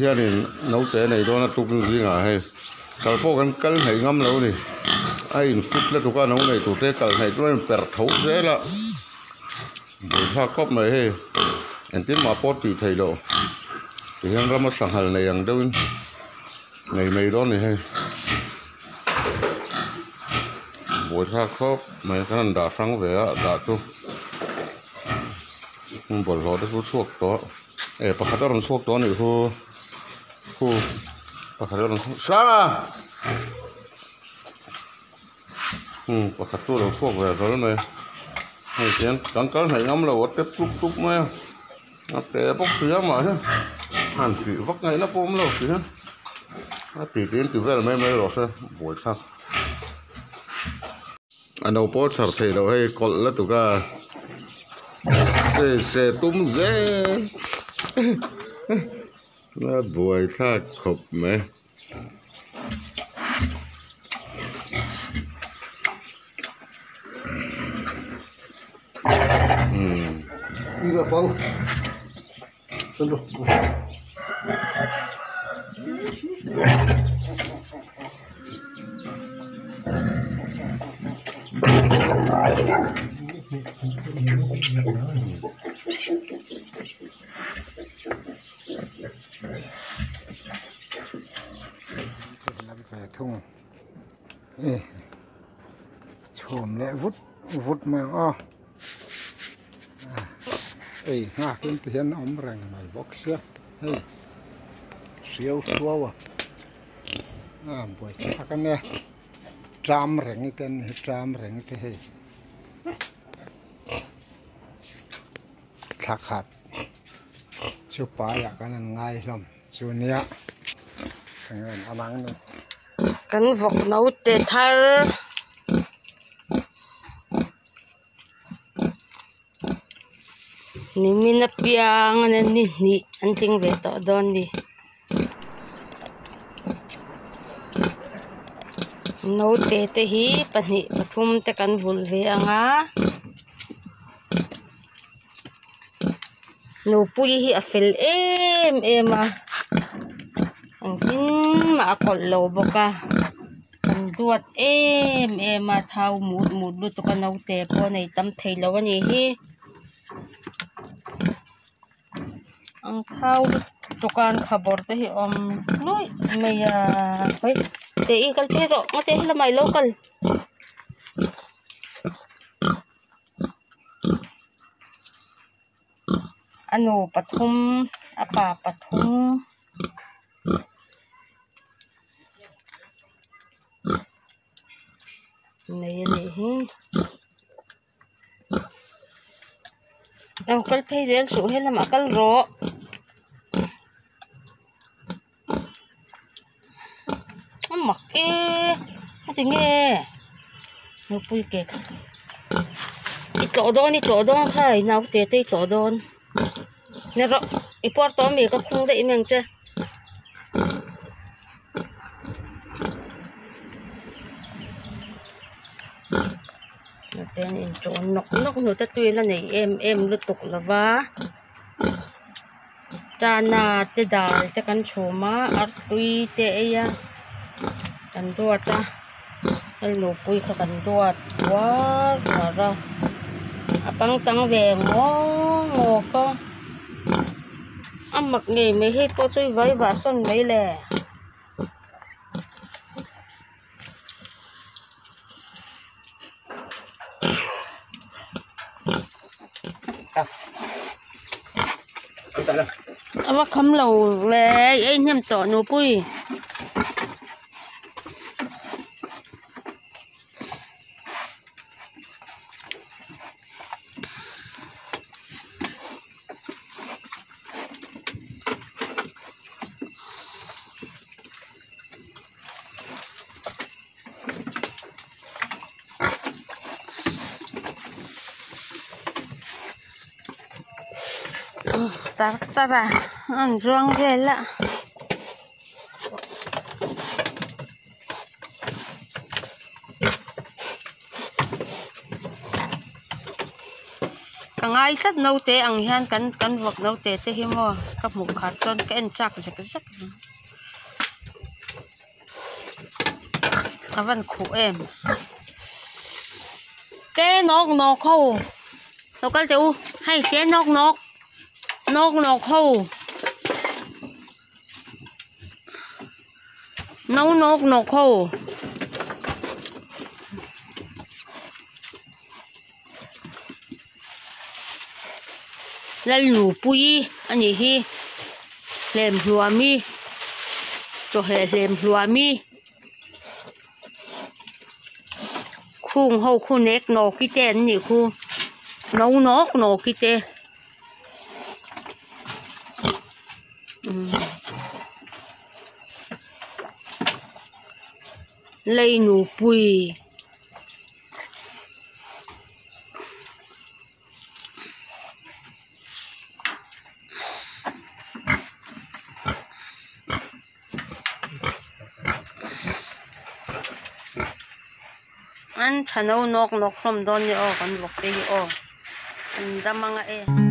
hianin naute nei dawn a tuk zingah hei kal pawh kan kal hnaih ngam lo a ni a in fit lutuk a no nei tur te kal hnaih chuan a in perh tho zel a buaithlak khawp mai hei engtin mah pawh tih theih loh tihian rama sanghal nei ang deuhin nei mai dawn a ni hei buaithlak khawp mai kan han dah hrang ve a dah chu bawlhhlawh te chu chhuak tawh e pakhat a rawn chhuak tawh a nih chu khu pakhat a rawn chhuak hrang a umm pakhat chu a lo chhuak ve hlawl mai hei tihian kan kal hnaih ngam lo a tep tup tup mai a a pe bawk si a mahse han tih vak ngaihna pawh a awm lo si a a ti tiin ti vel mai mai rawh se buaithlak a no pawh chhar theih loh hei kawlh lutuk a se se tum zel a buaithlak khawp mai. Thung e chhum leh vut vut mai ang aw ei nghak in ti hian a awm reng mai bawk sia hei hriau hruau a a buaithlak a nia tram reng te an ni hi tram reng te hei thla khat chu paiah kan han ngai hlawm chu nia Kan vawk naute thar nimin apiang a ni hnih an tling ve tawh dawn a ni naute te hi pahnih pathum te kan vulh ve ang a. Nupui hi a fel em em a engtin mah a kawlh lo bawk a an duat em em a thau mut mut lutuk a naute pawh a nei tam thei lo a nih hi an thau lutuk a an khabawr te hi a awm nuaih mai a hawi teh i kal phei rawh ngaw teh helamah ilo kal. A nu pathum a pa pathum nei a nih hi lo kal phei zel suh helamah kal rawh. A mak e a ti nge nupui ke kha i tlawh dawn i tlawh dawn kha i naute te i tlawh dawn ni rawh i puar tawh ami ka khung daih mai ang che. Naute an inṭawn nawk nawk hnute tui la nei em em lutuk lova. Chana te dal te kan chhum a artui te a ei a kan duat a hei nupui kha kan duat uar uar a a pangtang ve ngawk ngawk a a mak ngei mai hei pawh chu i vai vah sawn mai le. A va kham lo le ei hnem tawh nupui. Tar tar a an zuang vel a. Ka ngai tlat naute ang hian kan kan vawk naute te hi maw ka hmuh khat chuan ka en chak zek zek a van khuh em te nawk nawk ho lo kal teh u hei te nawk nawk nawk nawk ho no nawk nawk ho. Lalnupui a nih hi hlem hluami chawheh hlem hluami khung ho khu nek nawki te an nih khu no nawk nawki te Leinupui. An tha no nawk nawk hlawm dawn ni aw kan vawk te hi aw an dam anga e.